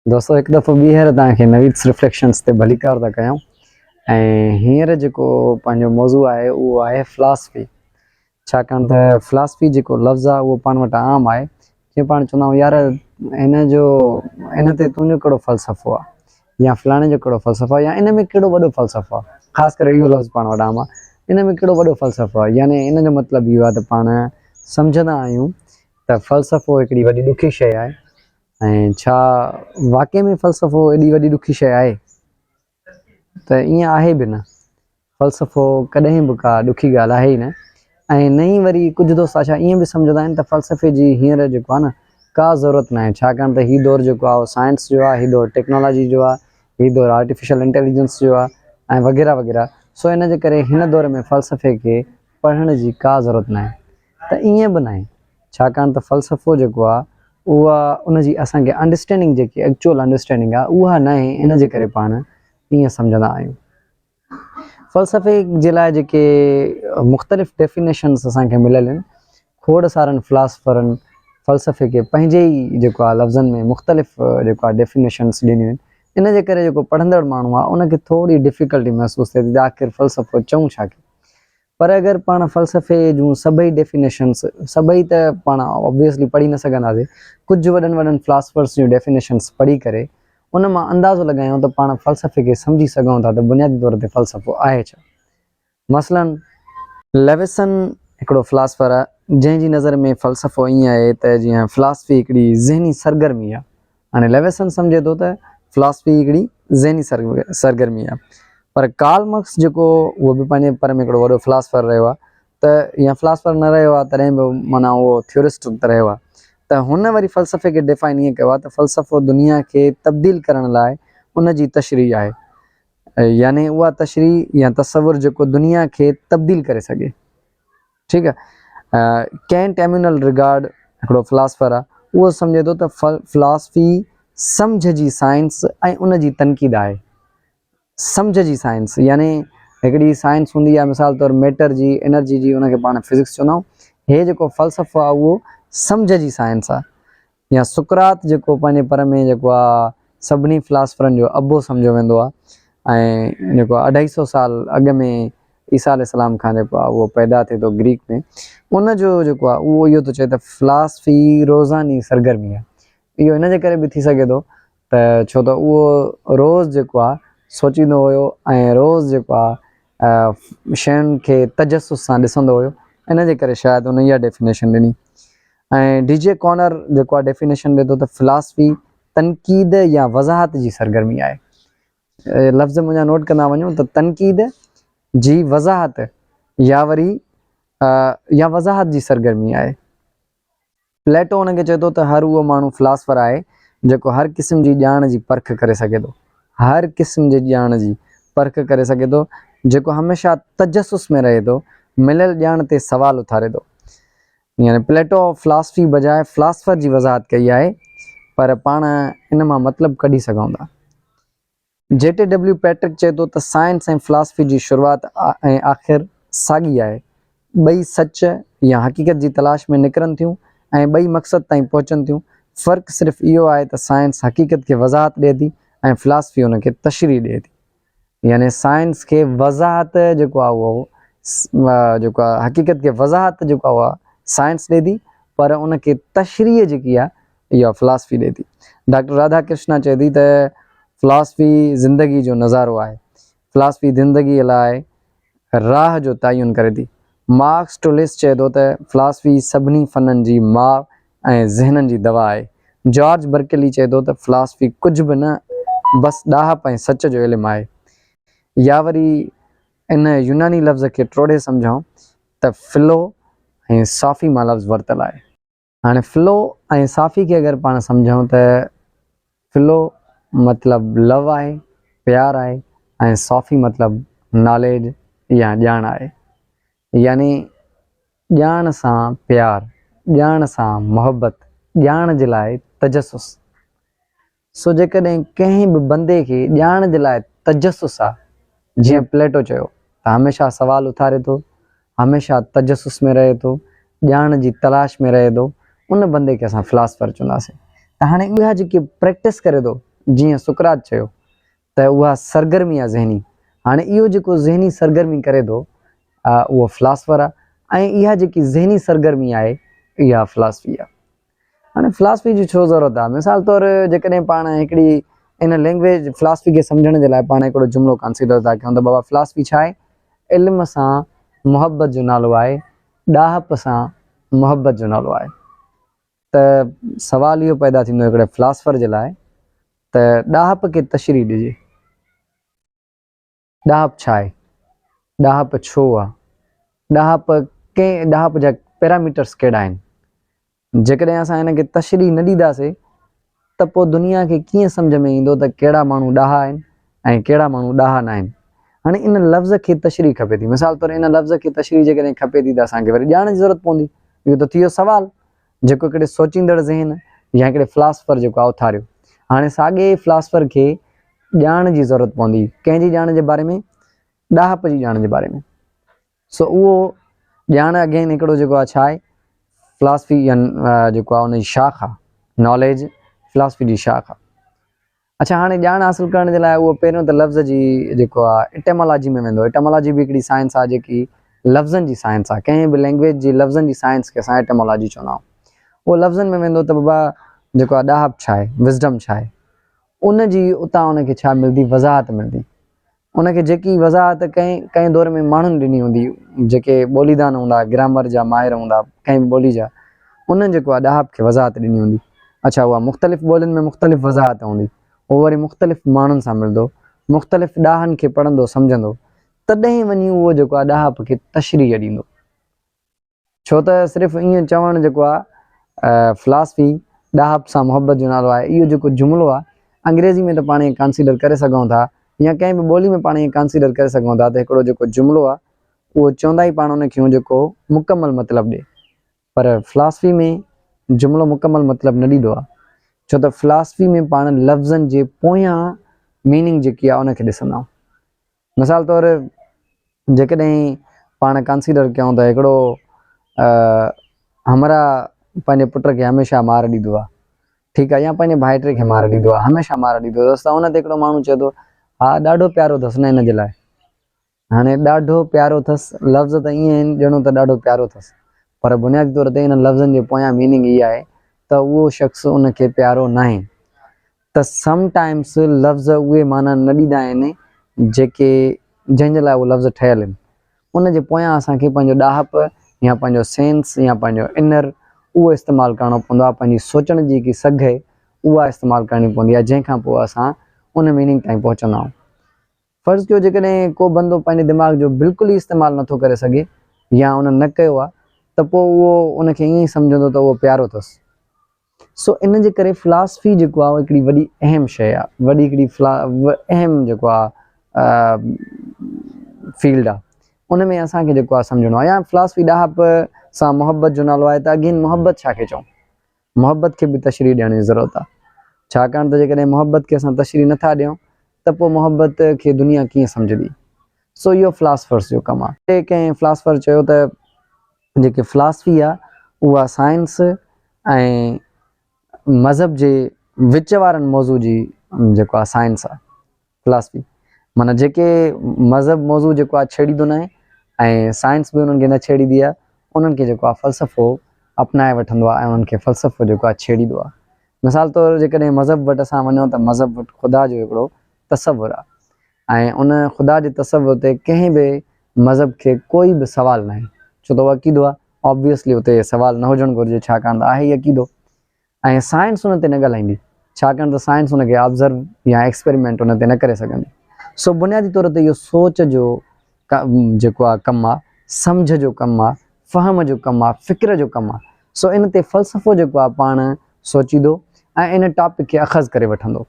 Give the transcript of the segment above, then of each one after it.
دوستو هڪ دفعو ٻيهر توهان کي نويدس ريفليڪشنس تي ڀليڪار ٿا ڪيون ۽ هينئر جيڪو پنهنجو موضوع آهي اهو آهي فلاسفي ڇاڪاڻ ته فلاسفي جيڪو لفظ آهي اهو پاڻ وٽ عام آهي جيئن پاڻ چوندا آهيون يار هن جو هن تي تنهنجو ڪهڙو فلسفو آهي يا فلاڻي جو ڪهڙو فلسفو آهي يا ان ۾ ڪهڙو وڏو فلسفو آهي خاص ڪري اهو لفظ پاڻ وٽ عام آهي ان ۾ ڪهڙو وڏو فلسفو آهي يعني ان جو مطلب اهو آهي ته پاڻ سمجهندا آهيون ته فلسفو هڪڙي وڏي ڏکي شيء آهي ۽ ڇا واقعي ۾ فلسفو ايڏي وڏي ڏکي شيء آهي؟ ته ائين آهي به نه. فلسفو ڪڏهن به ڪا ڏکي ڳالهه آهي ئي نه ۽ نه ئي وري ڪجهه دوست اڇا ائين به سمجهندا آهن ته فلسفي جي هينئر جيڪو آهي نه ڪا ضرورت ناهي ڇاڪاڻ ته هي دور جيڪو آهي اهو سائنس جو آهي، هي دور ٽيڪنالاجي جو آهي، هي دور آرٽيفيشل انٽيليجنس جو آهي ۽ وغيره وغيره سو ان جي ڪري هن دور ۾ فلسفي کي پڙهڻ جي ڪا ضرورت ناهي ته ائين به ناهي. ڇاڪاڻ ته فلسفو جيڪو آهي اها ان جي اسان کي انڊرسٽينڊنگ جيڪي ايڪچوئل انڊرسٽينڊنگ آهي اها ناهي ان جي ڪري پاڻ ائين سمجهندا آهيون. فلسفي جي لاء جيڪي مختلف ڊيفينيشنس اسان کي مليل آهن کوڙ سارن فلاسفرن فلسفي کي پنهنجي ئي جيڪو آهي لفظن ۾ مختلف جيڪو آهي ڊيفينيشنس ڏنيون آهن ان جي ڪري جيڪو پڙهندڙ ماڻهو آهي ان کي ٿوري ڊفيڪلٽي محسوس ٿئي ٿي ته آخر فلسفو چئون ڇا کي. پر اگر پاڻ فلسفي جون سڀئي ڊيفينيشنس، سڀئي ته پاڻ آبويسلي پڙهي نه سگهنداسين، ڪجهه وڏن وڏن فلاسفرس جون ڊيفينيشنس پڙهي ڪري ان مان اندازو لڳايون ته پاڻ فلسفي کي سمجهي سگهون ٿا ته بنيادي طور تي فلسفو آهي ڇا؟ مثلاً. ليويسن هڪڙو فلاسفر آهي جنهن جي نظر ۾ فلسفو ائين آهي ته جيئن فلاسفي هڪڙي ذهني سرگرمي آهي. هاڻي ليويسن سمجهي ٿو ته فلاسفي هڪڙي ذهني سرگرمي آهي پر ڪارل مارڪس جيڪو اهو به پنهنجي پر ۾ هڪڙو وڏو فلاسفر رهيو آهي ته يا فلاسفر نه رهيو آهي تڏهن به معنيٰ اهو ٿيورسٽ ته رهيو آهي ته هن وري فلسفي کي ڊيفائن ائين ڪيو آهي ته فلسفو دنيا کي تبديل ڪرڻ لاء ان جي تشريح آهي يعني اها تشريح يا تصور جيڪو دنيا کي تبديل ڪري سگهي. ٺيڪ آ ڪينٽ ايميونل رگارڊ هڪڙو فلاسفر آ اهو سمجهي ٿو ته فلاسفي سمجهه جي سائنس ۽ ان جي تنقيد آهي سمجهه جي سائنس يعني هڪڙي سائنس هوندي آ مثال طور ميٽر جي انرجي جي ان کي پاڻ فزڪس چوندا آهيون هي جيڪو فلسفو آ اهو سمجهه جي سائنس آ يا سقراط جيڪو پنهنجي پر ۾ جيڪو آ سڀني فلاسفرن جو ابو سمجهيو ويندو آ ۽ جيڪو آ اڍائي سو سال اڳ ۾ عيسيٰ عليه السلام کان جيڪو آ اهو پيدا ٿئي ٿو گريڪ ۾ ان جو جيڪو آ اهو اهو ٿو چئي ته فلاسفي روزاني سرگرمي آ اهو ان جي ڪري به ٿي سگهي ٿو ته ڇو ته اهو روز جيڪو آ سوچيندو هيو ۽ روز جيڪو آ شين کي تجسس سان ڏسندو هيو ان جي ڪري شايد ان اها ڊيفينيشن ڏني. ۽ ڊي جي ڪانر جيڪو آهي ڊيفينيشن ڏي ٿو ته فلاسفي تنقيد يا وضاحت جي سرگرمي آهي. لفظ منهنجا نوٽ ڪندا وڃو ته تنقيد جي وضاحت يا وري يا وضاحت جي سرگرمي آهي. پليٽو ان کي چئي ٿو ته هر اهو ماڻهو فلاسفر آهي جيڪو هر قسم جي ڄاڻ جي پرک ڪري سگهي ٿو. هر قسم جي ڄاڻ جي پرک ڪري سگهي ٿو جيڪو هميشه تجسس ۾ رهي ٿو، مليل ڄاڻ تي سوال اٿاري ٿو. يعني پليٽو فلاسفي بجاء فلاسفر جي وضاحت ڪئي آهي پر پاڻ ان مان مطلب ڪڍي سگهون ٿا. جي ٽي ڊبليو پيٽرڪ چئي ٿو ته سائنس ۽ فلاسفي جي شروعات ۽ آخر ساڳي آهي. ٻئي سچ يا حقيقت جي تلاش ۾ نڪرن ٿيون ۽ ٻئي مقصد تائين پهچن ٿيون. فرق صرف اهو آهي ته سائنس حقيقت کي وضاحت ڏئي ٿي ۽ فلاسفي ان کي تشريح ڏئي ٿي. يعني سائنس کي وضاحت جيڪو آهي اهو جيڪو آهي حقيقت کي وضاحت جيڪو آهي اها سائنس ڏئي ٿي پر ان کي تشريح جيڪي آهي اها فلاسفي ڏئي ٿي. ڊاڪٽر راڌا ڪرشنا چئي ٿي ته فلاسفي زندگي جو نظارو آهي. فلاسفي زندگي لاء راهه جو تعين ڪري ٿي. مارڪس ٽوليس چئي ٿو ته فلاسفي سڀني فنن جي ماء ۽ ذهنن جي دوا آهي. جارج برڪلي چئي ٿو ته فلاسفي ڪجهه به نه بس ڏاهپ ۽ سچ جو علم آهي. يا وري ان يوناني لفظ کي ٽوڙي سمجهون ته فلو ۽ صافي مان لفظ ورتل آهي. هاڻي فلو ۽ صافي کي اگر پاڻ سمجهون ته فلو مطلب لو آهي، پيار آهي ۽ صافي مطلب ناليج يا ڄاڻ آهي. يعني ڄاڻ سان پيار، ڄاڻ سان محبت، ڄاڻ جي لاء تجسس. سو جيڪڏهن ڪنهن به بندي کي ڄاڻ جي لاء تجسس آ، جيئن پليٽو چيو ته هميشه سوال اٿاري ٿو، هميشه تجسس ۾ رهي ٿو، ڄاڻ جي تلاش ۾ رهي ٿو، ان بندي کي اسان فلاسفر چونداسين. ته هاڻي اها جيڪي پريڪٽس ڪري ٿو، جيئن سقراط چيو ته اها سرگرمي آهي ذهني. هاڻي اهو جيڪو ذهني سرگرمي ڪري ٿو اهو فلاسفر آهي ۽ اها جيڪي ذهني سرگرمي آهي اها فلاسفي آهي. هاڻي فلاسفي جي ڇو ضرورت آهي؟ مثال طور جيڪڏهن پاڻ هڪڙي ان لينگويج فلاسفي کي سمجهڻ جي لاء پاڻ هڪڙو جملو ڪنسيڊر ٿا ڪيون ته بابا فلاسفي ڇا آهي؟ علم سان محبت جو نالو آهي، ڏاهپ سان محبت جو نالو آهي. ته سوال اهو پيدا ٿيندو هڪڙي فلاسفر جي لاء ته ڏاهپ کي تشريح ڏجي. ڏاهپ ڇا آهي؟ ڏاهپ ڇو آهي؟ ڏاهپ ڪنهن ڏاهپ جا پيراميٽرس ڪهڙا آهن؟ جيڪڏهن اسان هن کي تشريح نه ڏينداسي ته پوء دنيا کي ڪيئن سمجهه ۾ ايندو ته ڪهڙا ماڻهو ڏاها آهن ۽ ڪهڙا ماڻهو ڏاها ناهن؟ هاڻي ان لفظ کي تشريح کپي ٿي. مثال طور ان لفظ کي تشريح جيڪڏهن کپي ٿي ته اسان کي وري ڄاڻ جي ضرورت پوندي. اهو ته ٿي ويو سوال جيڪو هڪڙي سوچيندڙ ذهن يا هڪڙي فلاسفر جيڪو آهي اٿاريو. هاڻي ساڳئي فلاسفر کي ڄاڻ جي ضرورت پوندي. ڪنهن جي ڄاڻ جي باري ۾؟ ڏاهپ جي ڄاڻ جي باري ۾. سو اهو ڄاڻ اگين هڪڙو جيڪو آهي ڇا آهي؟ فلاسفي يا جيڪو آهي ان جي شاخ آهي. ناليج فلاسفي جي شاخ آهي. اڇا هاڻي ڄاڻ حاصل ڪرڻ جي لاء اهو پهريون ته لفظ جي جيڪو آهي اٽيمالاجي ۾ ويندو اٽيمالاجي به هڪڙي سائنس آهي جيڪي لفظن جي سائنس آهي ڪنهن به لينگويج جي لفظن جي سائنس کي اسان اٽيمالاجي چوندا آهيون اهو لفظن ۾ ويندو ته بابا جيڪو آهي ڏاهپ ڇا آهي وزڊم ڇا آهي ان جي اتان ان کي ڇا ملدي وضاحت ملدي ان کي جيڪي وضاحت ڪنهن ڪنهن دور ۾ ماڻهن ڏني هوندي، جيڪي ٻوليدان هوندا، گرامر جا ماهر هوندا، ڪنهن به ٻولي جا، انهن جيڪو آهي ڏاهپ کي وضاحت ڏني هوندي. اڇا اها مختلف ٻولين ۾ مختلف وضاحت هوندي. اهو وري مختلف ماڻهن سان ملندو، مختلف ڏاهن کي پڙهندو سمجهندو، تڏهن وڃي اهو جيڪو آهي ڏاهپ کي تشريح ڏيندو. ڇو ته صرف ائين چوڻ جيڪو آهي فلاسفي ڏاهپ سان محبت جو نالو آهي اهو جيڪو جملو آهي انگريزي ۾ ته پاڻ ائين ڪانسيڊر ڪري سگهون ٿا يا ڪنهن به ٻولي ۾ پاڻ ائين ڪانسيڊر ڪري سگهون ٿا ته هڪڙو جيڪو جملو آهي اهو چوندا ئي پاڻ ان کي آهيون جيڪو مڪمل مطلب ڏي پر فلاسفي ۾ جملو مڪمل مطلب نه ڏيندو آهي ڇو ته فلاسفي ۾ پاڻ لفظن جي پويان ميننگ جيڪي آهي ان کي ڏسندا آهيون مثال طور جيڪڏهن پاڻ ڪنسيڊر ڪيون ته هڪڙو همراهه پنهنجي پٽ کي هميشه مار ڏيندو آهي ٺيڪ آهي يا پنهنجي ڀائٽي کي مار ڏيندو آهي هميشه مار ڏيندو اٿس ته ان تي هڪڙو ماڻهو چئي ٿو ها ڏاڍو پيارو اٿس نه هن جي لاء هاڻي ڏاڍو پيارو اٿس لفظ ته ائين آهن ڄڻو ته ڏاڍو پيارو اٿس پر بنيادي طور تي انهن لفظن جي پويان ميننگ اها آهي ته اهو شخص ان کي پيارو ناهي ته سم ٽائمس لفظ اهي معنيٰ نه ڏيندا آهن جيڪي جنهن جي لاء اهي لفظ ٺهيل آهن. ان جي پويان اسان کي پنهنجو ڏاهپ يا پنهنجو سينس يا پنهنجو انر اهو استعمال ڪرڻو پوندو آهي، پنهنجي سوچڻ جي جيڪي سگهه آهي اها استعمال ڪرڻي پوندي آهي جنهن کان پوء اسان ان ميننگ تائين پهچندا آهيون. فرض ڪيو جيڪڏهن ڪو بندو پنهنجي دماغ جو بلڪل ئي استعمال نٿو ڪري سگهي يا ان نه ڪيو آهي ته پوء اهو ان کي ائين ئي سمجهندو ته اهو پيارو اٿس. سو ان جي ڪري فلاسفي جيڪو آهي هڪڙي وڏي اهم شيء آهي وڏي هڪڙي فلا اهم جيڪو آهي فيلڊ آهي ان ۾ اسان کي جيڪو آهي سمجهڻو آهي يا فلاسفي ڏاهپ سان محبت جو نالو آهي ته اگين محبت ڇا کي چئون محبت کي به تشريح ڏيڻ جي ضرورت آهي ڇاڪاڻ ته جيڪڏهن محبت کي اسان تشريح نٿا ڏيون ته پوء محبت کي دنيا ڪيئن سمجهندي سو اهو فلاسفرس جو ڪم آهي ڪنهن فلاسفر چيو ته جيڪي فلاسفي آهي اها سائنس ۽ مذهب جي وچ وارن موضوع جي جيڪو آهي سائنس آهي فلاسفي معنيٰ جيڪي مذهب موضوع جيڪو آهي ڇيڙيندو ناهي ۽ سائنس به انهن کي نه ڇيڙيندي آهي انهن کي جيڪو آهي فلسفو اپنائي وٺندو آهي ۽ انهن کي فلسفو جيڪو آهي ڇيڙيندو آهي مثال طور جيڪڏهن مذهب وٽ اسان وڃون ته مذهب وٽ خدا جو هڪڙو تصور آهي ۽ ان خدا جي تصور تي ڪنهن به مذهب کي ڪوئي به سوال ناهي ڇو ته اهو عقيدو آهي آبويسلي اتي سوال نه هجڻ گهرجي ڇاڪاڻ ته آهي ئي عقيدو ۽ سائنس ان تي نه ڳالهائيندي ڇاڪاڻ ته سائنس ان کي آبزرو يا ايڪسپيريمينٽ ان تي نه ڪري سگهندي. سو بنيادي طور تي اهو سوچ جو جيڪو آهي ڪم آهي، سمجهه جو ڪم آهي، فهم جو ڪم آهي، فڪر جو ڪم آهي. سو ان تي فلسفو جيڪو آهي پاڻ سوچيندو ۽ ان ٽاپڪ کي اخذ ڪري وٺندو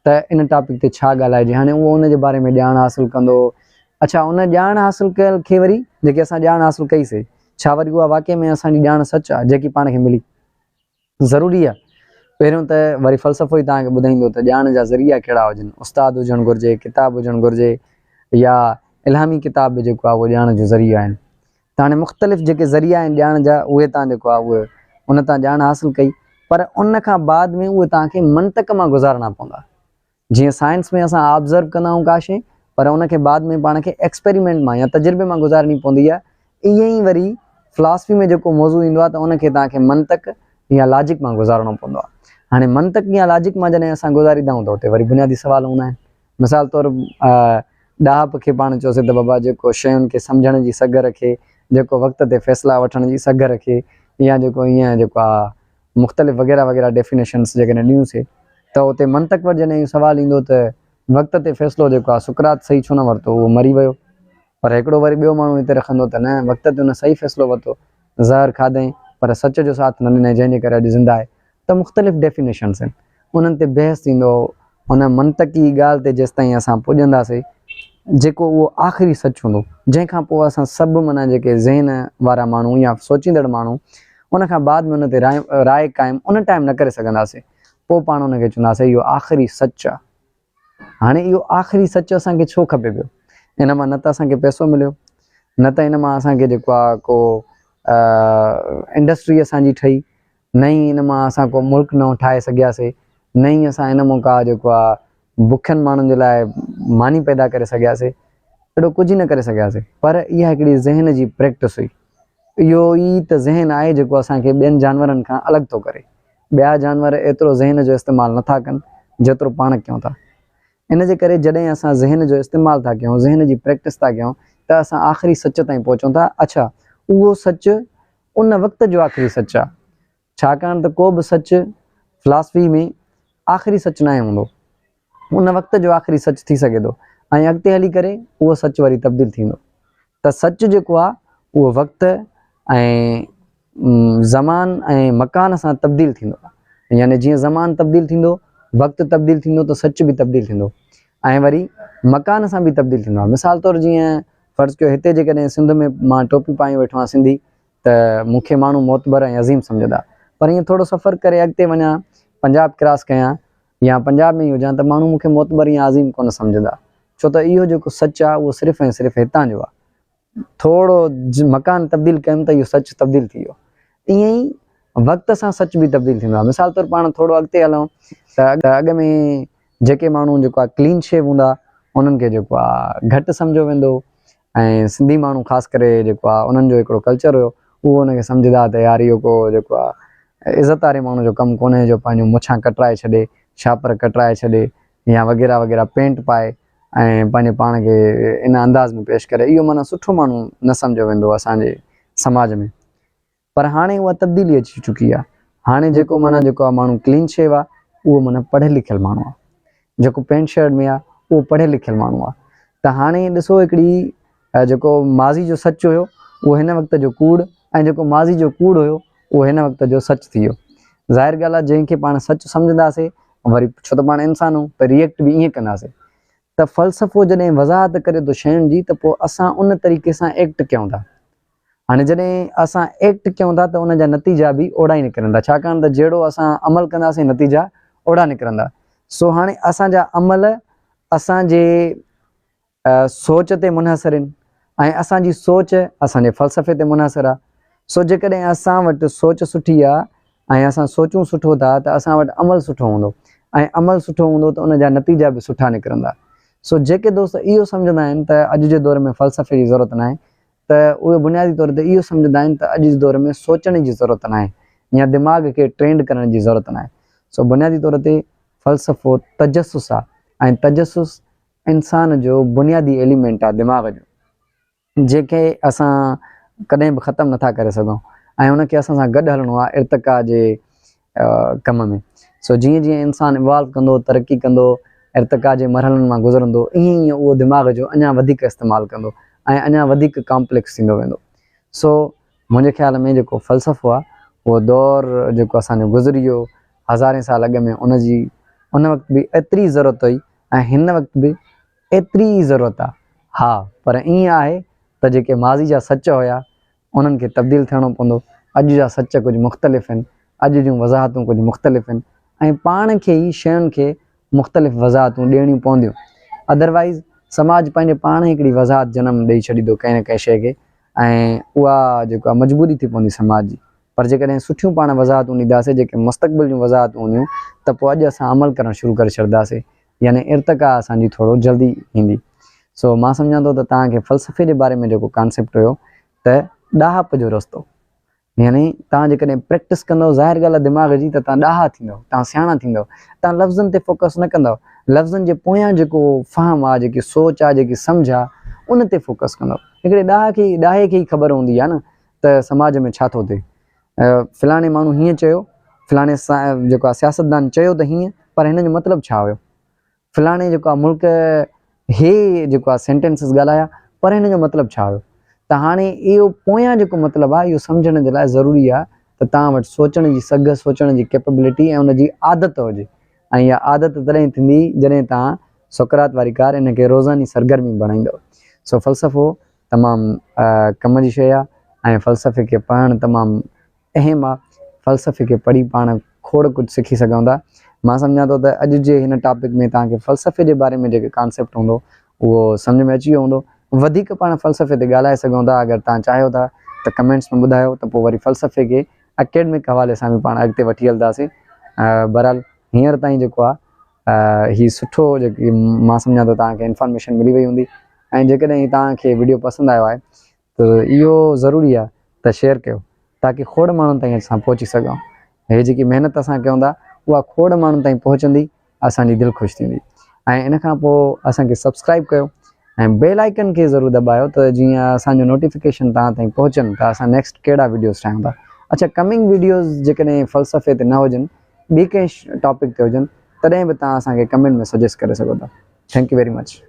ته ان ٽاپڪ تي ڇا ڳالهائجي. هاڻي اهو ان جي باري ۾ ڄاڻ حاصل ڪندو. اڇا ان ڄاڻ حاصل ڪيل کي وري جيڪي اسان ڄاڻ حاصل ڪئي سي ڇا وري اها واقعي ۾ اسان جي ڄاڻ سچ آهي جيڪي پاڻ کي ملي؟ ضروري آهي. پهريون ته وري فلسفو ئي توهان کي ٻڌائيندو ته ڄاڻ جا ذريعا ڪهڙا هجن. استاد هجڻ گهرجي، ڪتاب هجڻ گهرجي يا الهامي ڪتاب به جيڪو آهي اهو ڄاڻ جو ذريعو آهن. ته هاڻي مختلف جيڪي ذريعا آهن ڄاڻ جا اهي توهان جيڪو آهي اهي ان تان ڄاڻ حاصل ڪئي پر ان کان بعد ۾ اهي توهان کي منطق مان گذارڻا پوندا. جيئن سائنس ۾ اسان آبزرو ڪندا آهيون ڪا شيء پر ان کي بعد ۾ پاڻ کي ايڪسپيريمينٽ مان يا تجربي مان گذارڻي پوندي آهي، ائين ئي وري فلاسفي ۾ جيڪو موضوع ايندو آهي ته ان کي توهان کي منطق يا لاجڪ مان گذارڻو پوندو آهي. هاڻي منطق يا لاجڪ مان جڏهن اسان گذاريندا آهيون ته اتي وري بنيادي سوال هوندا آهن. مثال طور ڏاهپ کي پاڻ چئوسين ته بابا جيڪو شين کي سمجهڻ جي سگهه رکي، جيڪو وقت تي فيصلا وٺڻ جي سگهه رکي يا جيڪو ائين جيڪو آهي مختلف وغيره وغيره ڊيفينيشنس جيڪڏهن ڏيون سي ته اتي منطق وٽ جڏهن اهو سوال ايندو ته وقت تي فيصلو جيڪو آهي سقراط صحيح ڇو نه ورتو اهو مري ويو پر هڪڙو وري ٻيو ماڻهو هتي رکندو ته نه وقت تي هن صحيح فيصلو ورتو زهر کاڌئين پر سچ جو ساٿ نه ڏنائين جنهن جي ڪري اڄ زنده آهي ته مختلف ڊيفينيشنس آهن انهن تي بحث ٿيندو ان منطقي ڳالهه تي جيستائين اسان پڄنداسي جيڪو اهو آخري سچ هوندو جنهن کان پوء اسان سڀ معنيٰ جيڪي ذهن وارا ماڻهو يا سوچيندڙ ماڻهو ان کان بعد ۾ ان تي راء قائم ان ٽائيم نه ڪري سگهنداسي پوء پاڻ ان کي چونداسي اهو آخري سچ آ. هاڻي اهو آخري سچ اسان کي ڇو کپي پيو؟ ان مان نه ته اسان کي پئسو مليو نه ته ان مان اسان کي جيڪو آ ڪو انڊسٽري اسان جي ٺهي نه ئي ان مان اسان ڪو ملڪ نئون ٺاهي سگهياسي نه ئي اسان ان مان ڪا جيڪو آ بکين ماڻهن جي لاء ماني پيدا ڪري سگهياسي اهڙو ڪجهه نه ڪري سگهياسي پر اها هڪڙي ذهن جي پريڪٽس هئي اهو ئي ته ذهن آهي جيڪو اسان کي ٻين جانورن کان الڳ ٿو ڪري. ٻيا جانور ايترو ذهن جو استعمال نه ٿا ڪن جيترو پاڻ ڪيون ٿا. ان جي ڪري جڏهن اسان ذهن جو استعمال ٿا ڪيون، ذهن جي پريڪٽس ٿا ڪيون ته اسان آخري سچ تائين پهچون ٿا. اڇا اهو سچ ان وقت جو آخري سچ آهي. ڇاڪاڻ ته ڪو به سچ فلاسفي ۾ آخري سچ ناهي هوندو. ان وقت جو آخري سچ ٿي سگهي ٿو ۽ اڳتي هلي ڪري اهو سچ وري تبديل ٿيندو ته سچ جيڪو آهي اهو وقت ۽ زمان ۽ مڪان سان تبديل ٿيندو آهي يعني جيئن زمان تبديل ٿيندو وقت تبديل ٿيندو ته سچ به تبديل ٿيندو ۽ وري مڪان سان به تبديل ٿيندو آهي مثال طور جيئن فرض ڪيو هتي جيڪڏهن سنڌ ۾ مان ٽوپي پايون ويٺو آهيان سنڌي ته مون کي ماڻهو معتبر ۽ عظيم سمجهندا پر ائين ٿورو سفر ڪري اڳتي وڃان پنجاب ڪراس ڪيان يا پنجاب ۾ ئي هجان ته ماڻهو مون کي معتبر يا عظيم ڪونه سمجهندا ڇو ته اهو جيڪو سچ آهي اهو صرف ۽ صرف هتان جو آهي ٿورو مڪان تبديل ڪيم ته اهو سچ تبديل ٿي ويو ائين ئي وقت سان سچ به تبديل ٿيندو آهي مثال طور پاڻ ٿورو اڳتي هلون ته اڳ ۾ جيڪي ماڻهو جيڪو آهي ڪلين شيو هوندا انهن کي جيڪو آهي گهٽ سمجهيو ويندو هو ۽ سنڌي ماڻهو خاص ڪري جيڪو آهي انهن جو هڪڙو ڪلچر هيو اهو ان کي سمجهندا ته يار اهو ڪو جيڪو آهي عزت واري ماڻهو جو ڪم ڪونهي جو پنهنجون مڇان ڪٽرائي ڇڏي شاپر ڪٽرائي ڇڏي يا وغيره وغيره پينٽ پائي ۽ پنهنجي پاڻ کي ان انداز ۾ پيش ڪري اهو معنيٰ سٺو ماڻهو نه سمجهيو ويندو هو اسان جي سماج ۾ پر هاڻي اها تبديلي اچي چڪي آهي. هاڻي جيڪو معنيٰ جيڪو آهي ماڻهو ڪلين شيو آهي اهو معنيٰ پڙهيل لکيل ماڻهو آهي. جيڪو پينٽ شرٽ ۾ آهي اهو پڙهيل لکيل ماڻهو آهي. ته هاڻي ڏسو هڪڙي جيڪو ماضي جو سچ هيو اهو هن وقت جو ڪوڙ ۽ جيڪو ماضي جو ڪوڙ هيو اهو هن وقت جو سچ ٿي ويو. ظاهر ڳالهه آهي جنهن کي پاڻ سچ سمجهنداسي وري ڇو ته پاڻ انسان آهيون ته ريئيڪٽ به ائين ڪنداسي. ته فلسفو جڏهن وضاحت ڪري ٿو شين جي ته پوء اسان ان طريقي سان ايڪٽ ڪيون ٿا. هاڻي جڏهن اسان ايڪٽ ڪيون ٿا ته ان جا نتيجا به اوڙا ئي نڪرندا ڇاڪاڻ ته جهڙو اسان عمل ڪنداسين نتيجا اوڙا نڪرندا سو هاڻي اسان جا عمل اسان جي سوچ تي منحصر آهن ۽ اسان جي سوچ اسان جي فلسفي تي منحصر آهي سو جيڪڏهن اسان وٽ سوچ سٺي آهي ۽ اسان سوچون سٺو ٿا ته اسان وٽ عمل سٺو هوندو ۽ عمل سٺو هوندو ته ان جا نتيجا به سٺا نڪرندا سو جيڪي دوست اهو سمجهندا آهن ته اڄ جي دور ۾ فلسفي جي ضرورت ناهي ته اهي بنيادي طور تي اهو سمجهندا آهن ته اڄ جي دور ۾ سوچڻ جي ضرورت ناهي يا دماغ کي ٽرينڊ ڪرڻ جي ضرورت ناهي. سو بنيادي طور تي فلسفو تجسس آهي ۽ تجسس انسان جو بنيادي ايليمينٽ آهي دماغ جو جنهن کي اسان ڪڏهن به ختم نٿا ڪري سگهون ۽ ان کي اسان سان گڏ هلڻو آهي ارتقا جي ڪم ۾. سو جيئن جيئن انسان ايوالو ڪندو، ترقي ڪندو، ارتقا جي مرحلن مان گذرندو، ايئن ايئن اهو دماغ جو اڃا وڌيڪ استعمال ڪندو ۽ اڃا وڌيڪ ڪامپليڪس ٿيندو ويندو. سو منهنجي خيال ۾ جيڪو فلسفو آهي اهو دور جيڪو اسان جو گذري ويو هزارين سال اڳ ۾ ان جي ان وقت به ايتري ضرورت هئي ۽ هن وقت به ايتري ئي ضرورت آهي. ها پر ايئن آهي ته جيڪي ماضي جا سچ هيا انهن کي تبديل ٿيڻو پوندو، اڄ جا سچ ڪجهه مختلف آهن، اڄ جون وضاحتون ڪجهه مختلف آهن ۽ پاڻ کي ئي شين کي مختلف وضاحتون ڏيڻيون پونديون. ادروائيز سماج پنهنجي پاڻ هڪڙي وضاحت جنم ڏئي ڇڏيندو ڪنهن نه ڪنهن شيء کي ۽ اها جيڪو آهي مجبوري ٿي پوندي سماج جي. پر جيڪڏهن سٺيون پاڻ وضاحتون ڏينداسين جيڪي مستقبل جون وضاحتون هونديون ته پوء اڄ اسان عمل ڪرڻ شروع ڪري ڇڏنداسين. يعني ارتقا اسان جي ٿورو جلدي ايندي. سو مان سمجهان ٿو ته توهان کي فلسفي جي باري ۾ جيڪو ڪانسيپٽ هيو ته ڏاهپ جو رستو يعني توهان جيڪڏهن پريڪٽس ڪندؤ ظاهر ڳالهه آهي دماغ جي ته توهان ڏاها ٿيندؤ، توهان سياڻا ٿيندؤ، توهان لفظن تي فوڪس نه ڪندؤ، لفظن جي پويان جيڪو فهم آهي، جيڪي سوچ آهي، جيڪي سمجهه آهي ان تي فوڪس ڪندؤ. هڪڙي ڏاها کي ڏاهي کي ئي خبر هوندي آهي نه ته سماج ۾ ڇا ٿو ٿئي. فلاڻي ماڻهو هيئن چيو، فلاڻي جيڪو آهي سياستدان چيو ته هيئن پر هن جو مطلب ڇا هيو؟ فلاڻي جيڪو آ ملڪ هي جيڪو آ سينٽينسز ڳالهايا پر هن جو مطلب ڇا هيو ته هاڻي اهو پويان جيڪو مطلب آ اهو سمجهڻ جي لاء ضروري آ ته توهان وٽ سوچڻ جي سگهه سوچڻ جي ڪيپبلٽي ۽ ان جي عادت هجي ۽ اها عادت تڏهن ٿيندي جڏهن توهان سقراط واري ڪار ان کي روزاني سرگرمي بڻائيندو سو فلسفو تمام ڪم جي شيء آ ۽ فلسفي کي پڙهڻ تمام اهم آ. فلسفي کي پڙهي پاڻ کوڙ ڪجهه سکي سگهون ٿا. مان سمجهان ٿو ته اڄ جي هن ٽاپڪ ۾ توهان کي فلسفي جي باري ۾ جيڪي ڪانسيپٽ هوندو اهو سمجهه ۾ اچي ويو هوندو. وڌيڪ پاڻ فلسفي تي ڳالهائي سگهون ٿا اگر توهان چاهيو ٿا ته ڪمينٽس ۾ ٻڌايو ته پوء وري فلسفي کي اڪيڊمڪ حوالي سان به پاڻ اڳتي وٺي هلنداسين. بهرحال هينئر تائين جيڪو آ هي سٺو جيڪي مان سمجهان ٿو توهان کي انفارميشن ملي وئي هوندي ۽ جيڪڏهن هي توهان کي وڊيو پسند آيو آهي ته اهو ضروري آهي ته شيئر ڪيو تاڪي کوڙ ماڻهن تائين اسان پهچي سگهون. هي جيڪي محنت اسان ڪيون ٿا اها کوڙ ماڻهن تائين پهچندي اسان جي دل خوش ٿيندي ۽ ان کان پوء اسان کي سبسڪرائب ڪيو ۽ بيل آئيڪن کي ضرور دٻايو ته جيئن اسان جو نوٽيفڪيشن توهان تائين پهچن ته اسان نيڪسٽ ڪهڙا وڊيوز ٺاهيون ٿا. اڇا ڪمنگ وڊيوز جيڪڏهن فلسفي تي نه هجن ٻي ڪنهن ٽاپڪ تي هجن تڏهن به توهان اسان کي ڪمينٽ ۾ سجيسٽ ڪري سگهو ٿا. Thank you very much.